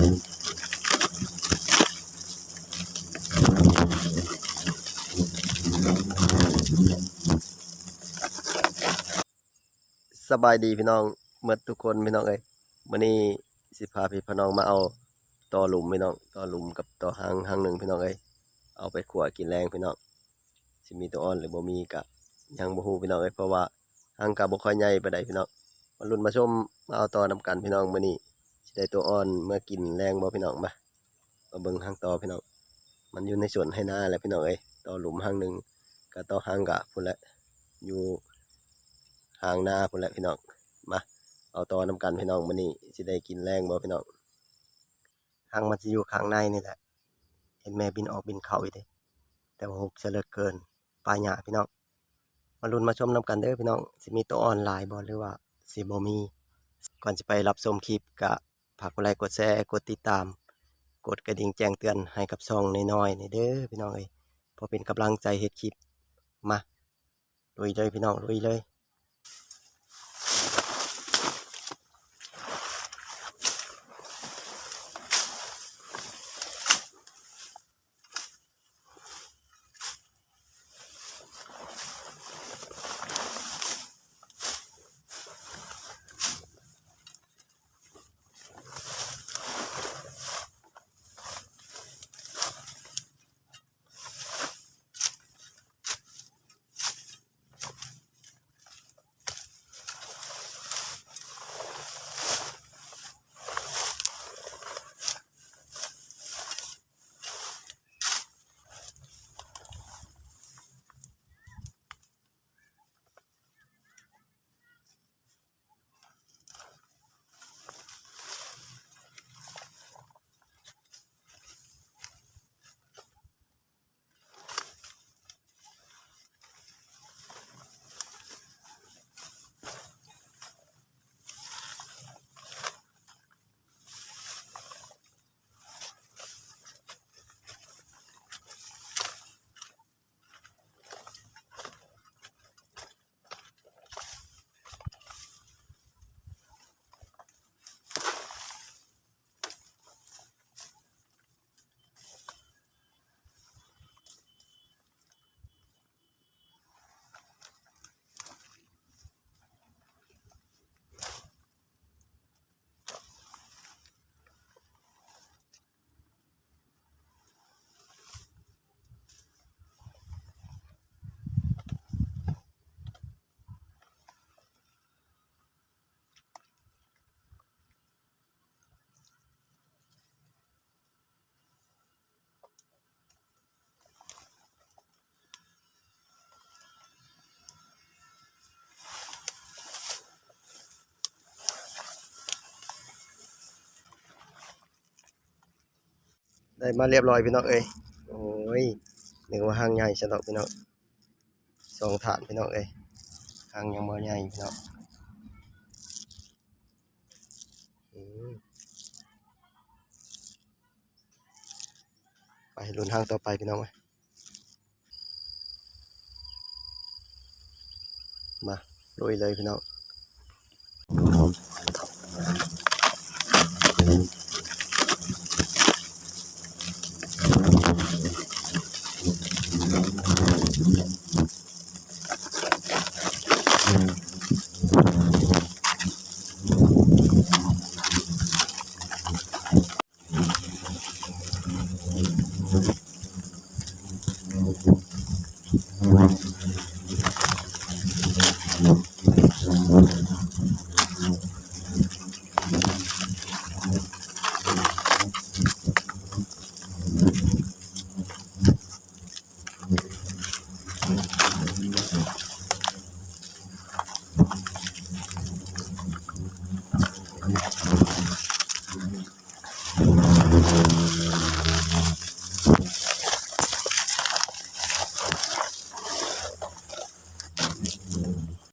ສະບາຍດີພີ່ນ້ອງໝົດທຸກຄົນພີ່ນ້ອງເອີຍ. ມື້ນີ້ຊິພາພີ່ພານ້ອງມາເອົາຕໍ່ຫຼຸມພີ່ນ້ອງ, ຕໍ່ຫຼຸມກັບຕໍ່ຮັງຮັງໜຶ່ງພີ່ນ້ອງເອີຍ, ເອົາໄປຂົ້ວກິນແລງພີ່ນ້ອງ. ຊິມີຕົວອ່ອນຫຼືບໍ່ມີກະຍັງບໍ່ຮູ້ພີ່ນ້ອງເອີຍ, ເພາະວ່າຮັງກະບໍ່ຄ່ອຍໃຫຍ່ປານໃດພີ່ນ້ອງ. ມາລຸ້ນມາຊົມມາເອົາຕໍ່ນຳກັນພີ່ນ້ອງ, ມື້ນີ້ຊິໄດ້ຕົວອ່ອນເມືອກິນແລງບໍ່ພີ່ນ້ອງ. ມາ ມາເບິ່ງຮັງຕໍ່ພີ່ນ້ອງ, ມັນຢູ່ໃນສວນໄຮ່ນາແຫຼະພີ່ນ້ອງເອີຍ. ຕໍ່ຫຼຸມຮັງໜຶ່ງ ກະຕໍ່ຮັງກະພຸ້ນແຫຼະ, ຢູ່ຮ່າງນາພຸ້ນແຫຼະພີ່ນ້ອງ. ມາເອົາຕໍ່ນຳກັນພີ່ນ້ອງ, ມື້ນີ້ຊິໄດ້ກິນແລງບໍ່ພີ່ນ້ອງ. ຮັງມັນຊິຢູ່ຂ້າງໃນນີ້ແຫຼະ, ເຫັນແມ່ບິນອອກບິນເຂົ້າຢູ່ເດ້, ແຕ່ວ່າຮົກຊະເຫຼືອເກີນ ປ່າຫຍ້າພີ່ນ້ອງ. ມາລຸ້ນມາຊົມນຳກັນເດີພີ່ນ້ອງ, ຊິມີຕົວອ່ອນຫຼາຍບໍ່ ຫຼືວ່າຊິບໍ່ມີ. ກ່ອນຊິໄປຮັບຊົມຄລິບ ກະຝາກກົດໄລ ກົດແຊ ກົດຕິດຕາມ ກົດກະດິ່ງແຈ້ງເຕືອນໃຫ້ກັບຊ່ອງນ້ອຍໆນີ້ເດີພີ່ນ້ອງເອີຍ, ເພື່ອເປັນກຳລັງໃຈເຮັດຄລິບ. ມາ ລຸຍເລີຍພີ່ນ້ອງ, ລຸຍເລີຍ. ໄດ້ມາລຽບຮ້ອຍພີ່ນ້ອງເອີຍ. ໂອ້ຍ ນຶກວ່າຮັງໃຫຍ່ຊະດອກພີ່ນ້ອງ, ສອງຖາດພີ່ນ້ອງເອີຍ, ຮັງຍັງບໍ່ໃຫຍ່ພີ່ນ້ອງ. ອືມ ໄປລຸ້ນຮັງຕໍ່ໄປພີ່ນ້ອງເອີຍ. ມາ ລຸຍເລີຍພີ່ນ້ອງ.